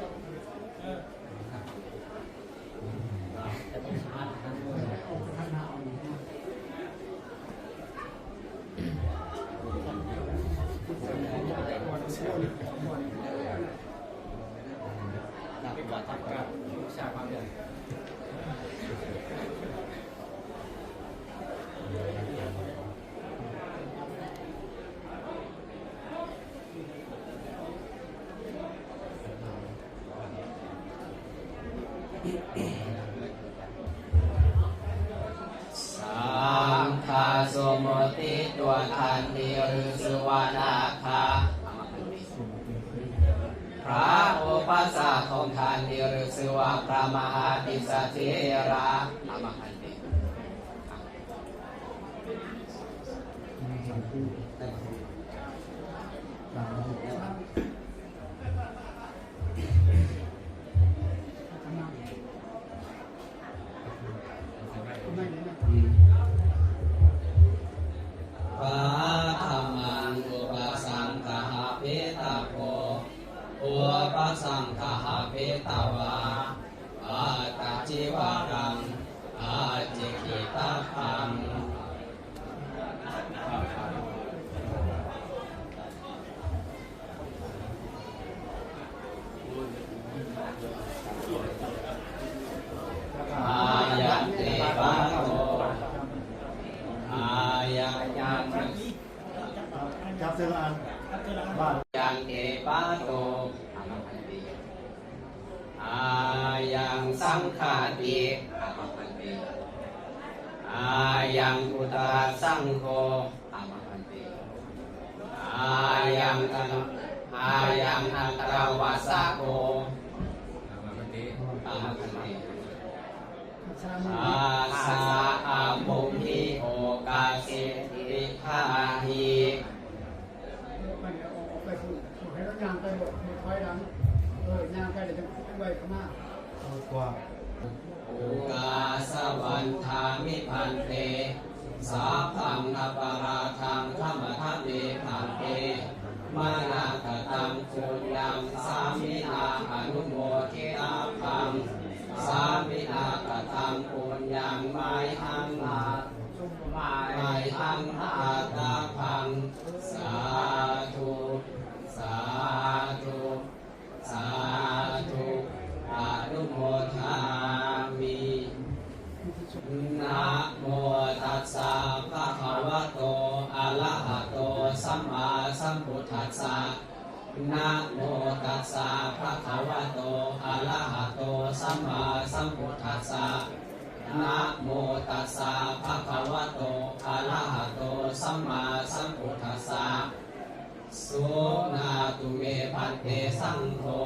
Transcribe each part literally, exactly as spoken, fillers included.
สังฆสมมุติตัวแทนที่รู้ชื่อว่านาคา พระอุปัชฌาย์ของท่านที่รู้ชื่อว่าพระมหาปิสเถระ Paṭhamaṃ upasaṅgahapetabbo, upasaṅgahapetvā, atthajīvaraṃ ācikkhitabbam. saṅghāti. Āma bhante. Ayaṃ buddhasaṅgho. Āma bhante. Ayaṃ dhamma, ayaṃ antaravāsako. Āma bhante. Āma bhante. Āsa amuhi okāsi tiṭṭhāhi. ไป ออกไปพูด ให้เราย่างไปบอก ให้ถอยหลัง เออ ย่างไป เดี๋ยวจะไหว้ขมา Okāsa vandāmi bhante, sabbaṃ aparādhaṃ khamatha me bhante, mayā kataṃ puññaṃ sāminā anumoditabbaṃ, sāminā kataṃ puññaṃ mayhaṃ, mayhaṃ dātabbaṃ. Sādhu, sādhu, sādhu, anumodāmi. Namo tassa bhagavato arahato sammāsambuddhassa. Namo tassa bhagavato arahato sammāsambuddhassa. Namo tassa bhagavato arahato sammāsambuddhassa. Suṇātu me bhante saṅgho.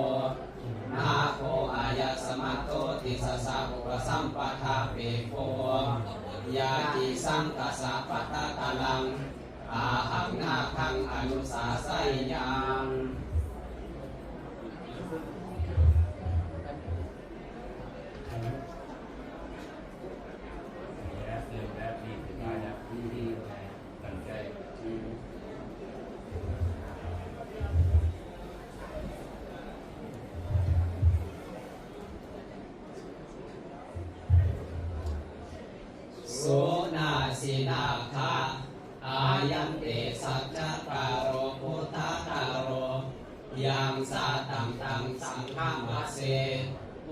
Nāgo āyasmato tissassa upasampadāpekkho. Yadi saṅghassa pattakallaṃ, ahaṃ nāgaṃ anusāseyyaṃ. โสนสินาคา ayaṃ te saccakālo bhūtakālo, yaṃ santaṃ taṃ saṅghamajjhe,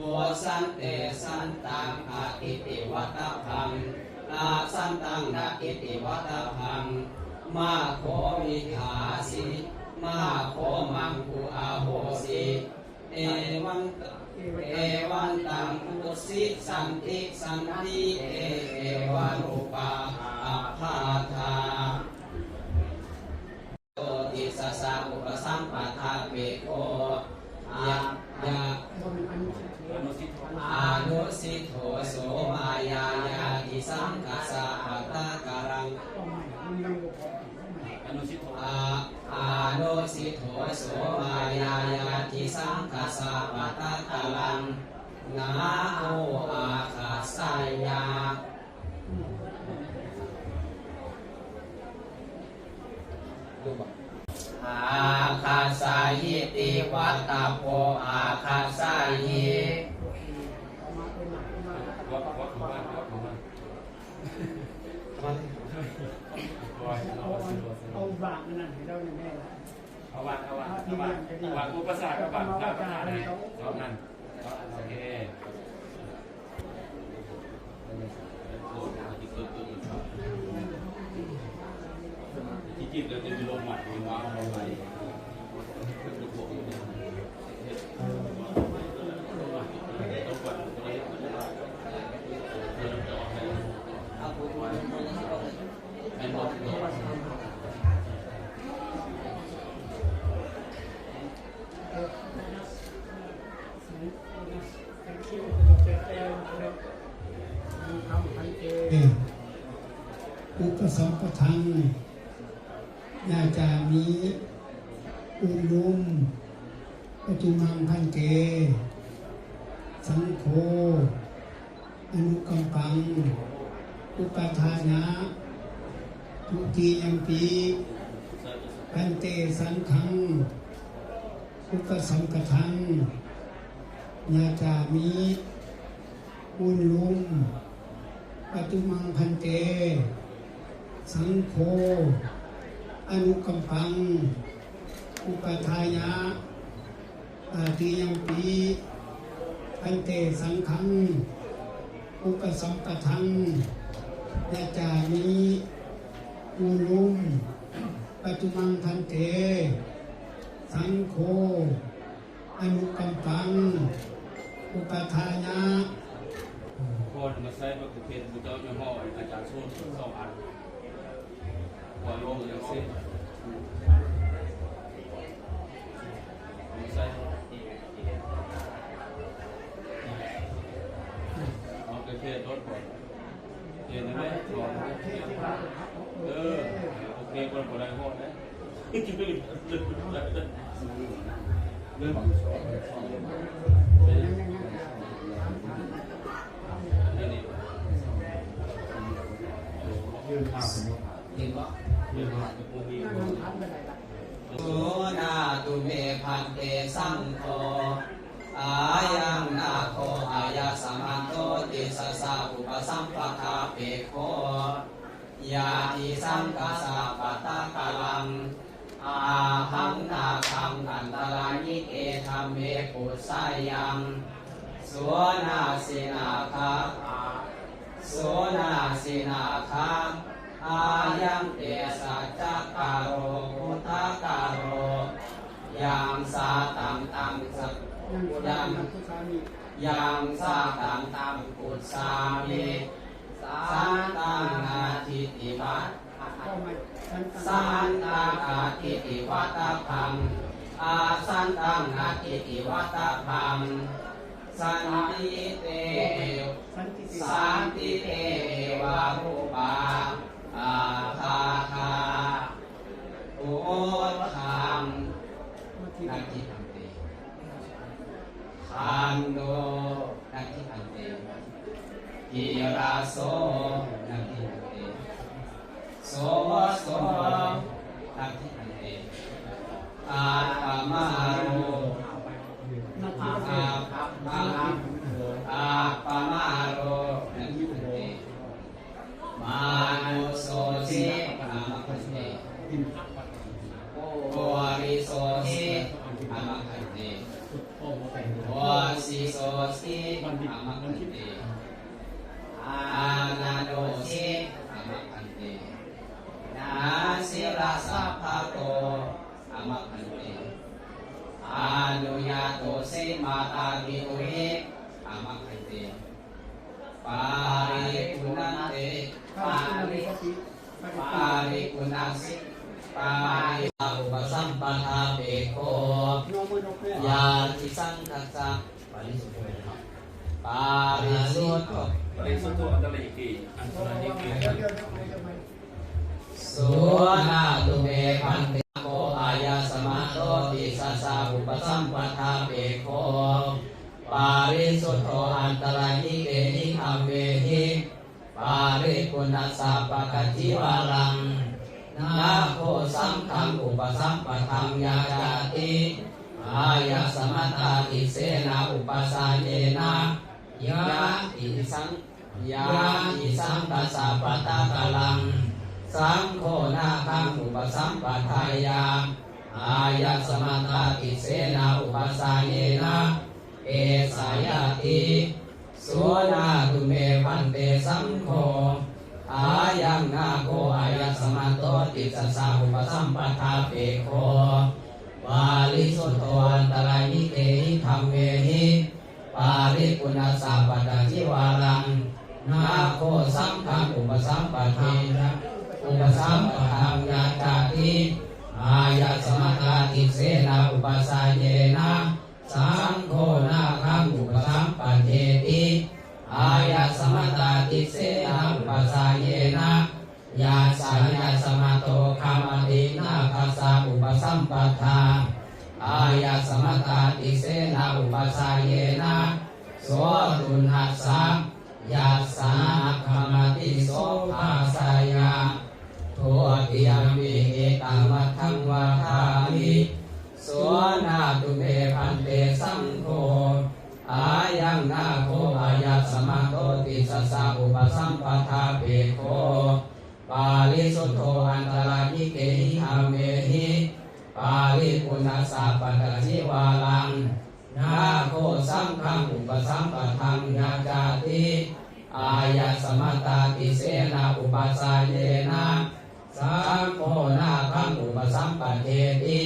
osante santaṃ atīti vattabbaṃ, asantaṃ nattīti vattabbaṃ, maggo vidhāsi, maggo maṅgu ahosi. Evaṃ, evantaṃ usisanti santi te evarūpā ābādhā. Tissassa upasampadāpekkho. Ya, ya, anusiṭṭho so mayā yadi saṅghassa pattakallaṃ. A, anusiṭṭho so mayā yadi saṅghassa pattakallaṃ, nāgo āgaccheyya. Āgacchahīti vattabbo, āgacchahi. เอา เอา เอาวางอันนั้นให้เราแน่ๆล่ะ เอาวาง เอาวาง เอาวาง เอาวางอุปสรรค เอาวาง เอาวาง เอาวาง เอาวาง เอาวาง โอเค ที่จริงเราจะมีลงหมัดมีวางลงไป Upasampadaṃ yācāmi. Ūruṃ. Paccumaṃ bhante saṅgho anukampaṃ upādāya. Dutiyampi bhante saṅghaṃ upasampadaṃ yācāmi. Ūruṃ. Paccumaṃ bhante saṅgho anukampaṃ upādāya. Tatiyampi bhante saṅghaṃ upasampadaṃ yācāmi. Ūruṃ. Paccumaṃ bhante saṅgho anukampaṃ upādāya. Ā, ນຳມາໃຊ້ ເພື່ອເຮັດບຸນເຈົ້າຍອດ ອາຈານໂຊດ ສອງອັນ ວາງລົງຈັ່ງຊີ້ ເອົາມາໃຊ້ ເອົາໄປເທດລົດກ່ອນ ເທໃຫ້ແມ່ນ ເອີ ໂອເຄ ບໍ່ ບໍ່ໄດ້ຮອດເດ້. ເຫັນບໍ່? Suṇātu me bhante saṅgho, ayaṃ nāgo āyasmato tissassa upasampādāpekkho. Yadi saṅghassa pattakallaṃ, ahaṃ nāgaṃ antarāyike dhamme pūjeyyaṃ. Suṇasi nāga, suṇasi nāga, ayaṃ te saccakālo bhūtakālo. Yaṃ jātaṃ taṃ sa, yaṃ, yaṃ jātaṃ taṃ pūjāmi. Santaṃ natthīti vat, santaṃ natthīti vattabbaṃ, asantaṃ natthīti vattabbaṃ. Santi te, santi te evarūpā ābādhā. Khandho. Natthi bhante. Khandho. Natthi bhante. Kilāso. Natthi bhante. Soso. Natthi bhante. Appamāro. Appa, appamāro. Natthi bhante. Manussoti. Āma bhante. Purisosi. Āma bhante. Vajjisosi. Āma bhante. Anaṇosi. Āma bhante. Nāsirasabbato. Āma bhante. Anuññātosi mātāpitūhi. Āma bhante. Paripuṇṇante, pari, paripuṇṇasi, pari, upasampādāpekkho. Yadi saṅghassa parisuddho, parisuddho, parisuddho antarāyike, antarāyike. Suṇātu me bhante, nāgo āyasmato tissassa upasampādāpekkho, parisuddho antarāyikehi dhammehi, paripuṇṇassa pattacīvaraṃ. Nāgo saṅghaṃ upasampadaṃ yācati, āyasmatā tissena upajjhāyena. Yadi saṅ, yadi saṅghassa pattakallaṃ, saṅgho nāgaṃ upasampādeyya, āyasmatā tissena upajjhāyena. Esayati. Suṇātu me bhante saṅgho, ayaṃ nāgo āyasmato tissassa upasampādāpekkho, parisuddho antarāyikehi dhammehi, paripuṇṇassa pattacīvaraṃ. Nāgo saṅghaṃ upasampade, upasampadaṃ yācati, āyasmatā tissena upajjhāyena. Saṅgho nāgaṃ upasampādeti, āyasmatā tissena upajjhāyena. Yassāyasmato khamati nāgassa upasampadā, āyasmatā tissena upajjhāyena, so tuṇhassa. Yassa na khamati, so bhāseyya. Dutiyampi etamatthaṃ vadāmi. Suṇātu me bhante saṅgho, ayaṃ nāgo āyasmato tissassa upasampādāpekkho, parisuddho antarāyikehi dhammehi, paripuṇṇassa pattacīvaraṃ. Nāgo saṅghaṃ upasampadaṃ yācati, āyasmatā tissena upajjhāyena. Saṅgho nāgaṃ upasampādeti,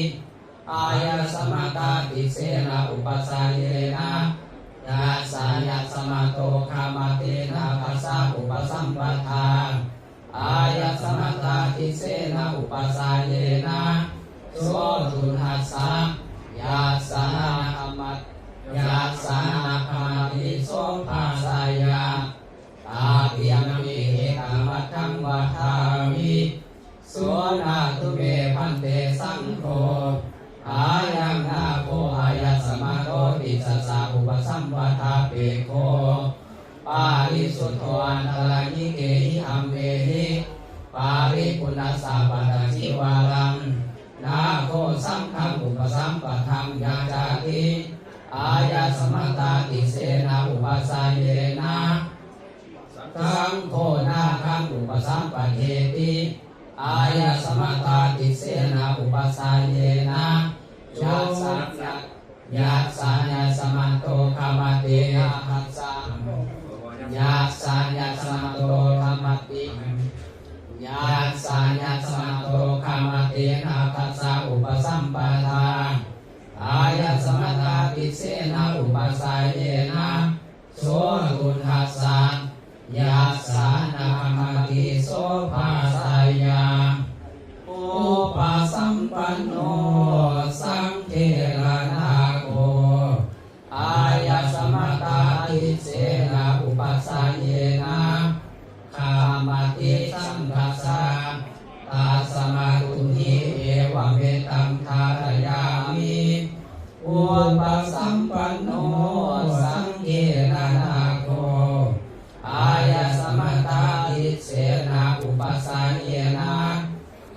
āyasmatā tissena upajjhāyena. Yassāyassa samato khamati nāgassa upasampadaṃ. Āyasmatā disena upajjhāyena so tuṇhassa. Yassa na khamati, yassa na khamati so bhāseyya. Tatiyampi etamatthaṃ vadāmi. Suṇātu me bhante saṅgho. Ayaṃ nāgo āyasmato disassa upasampadapekkho. Parisuddho antarahittehi dhammehi. Paripuṇṇassa pattacīvaraṃ. Nāgo saṅghaṃ upasampadaṃ yācati. Āyasmatā disena upajjhāyena saṅgho nāgaṃ upasampādeti. Āyasmatā disena upajjhāyena. Yassa, yassāyasmato khamati nāgassa. Yassāyasmato khamati. Yassāyasmato khamati nāgassa upasampadaṃ. Āyasmatā disena upajjhāyena so tuṇhassa. Yassa na khamati so bhāseyya. Upasampanno saṅghena nāgo. Āyasmatā disena upajjhāyena. Khamati saṅghassa. Tasmā tuṇhī evametaṃ dhārayāmi. Upasampanno saṅghena nāgo. Āyasmatā disena upajjhāyena.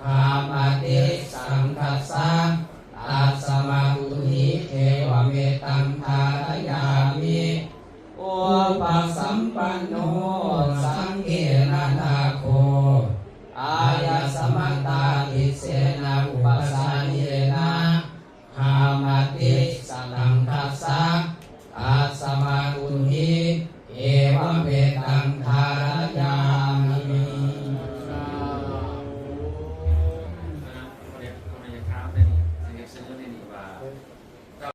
Khamati saṅghassa.